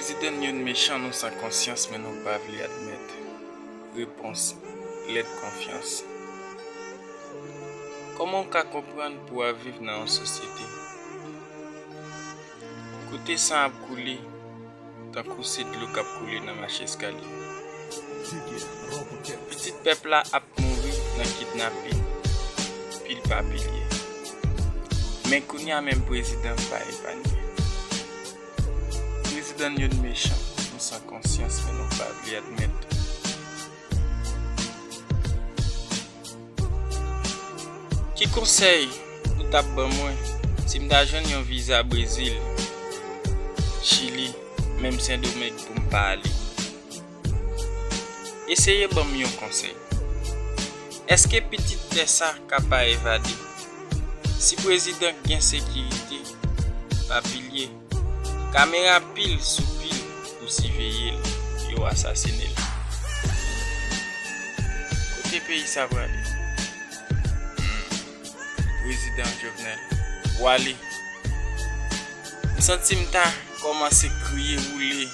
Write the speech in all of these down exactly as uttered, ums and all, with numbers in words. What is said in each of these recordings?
Prezidan, n youn mechan, nou san konsyans, men nou pa vle admèt. Repons, lèd konfyans. Kòman w ka konprann pou w ap viv nan yon sosyete kote san ap koule tankou se dlo k ap koule nan mach eskalye? Pitit pèp la ap mouri nan kidnapin, pil pa pilye. Men kounye a menm prezidan pa epanye. Prezidan, n youn mechan, nou san konsyans, men nou pa vle admèt. Ki konsèy ou t ap ban mwen si m ta jwenn yon viza Brezil, Chili, menm Sendomeng pou m pa ale? Eseye ban m yon konsèy. Èske pitit tè sa ka pa evade? Si prezidan gen sekirite, pa pilye, kamera pil sou pil pou siveye l, yo asasine l. Kote peyi sa prale? Hmm. Prezidan Jovenel, w ale. M santi m ta kòmanse kriye, woule,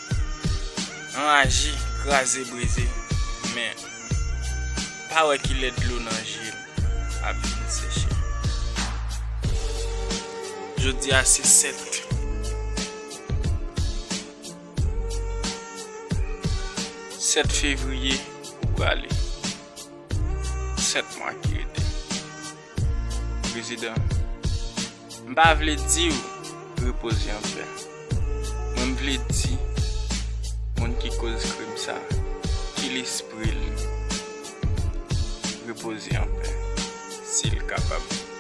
anraje, kraze, brize. Men, pa wè kilè dlo nan je m ap vin seche. Jodi a se sèt. Sèt fevriye, ou prale. Sèt mwa ki rete. Prezidan, m pa vle di w repoze anpè. Mwen, m vle di moun ki koz krim sa, ki lespri l repoze anpè, si l kapab.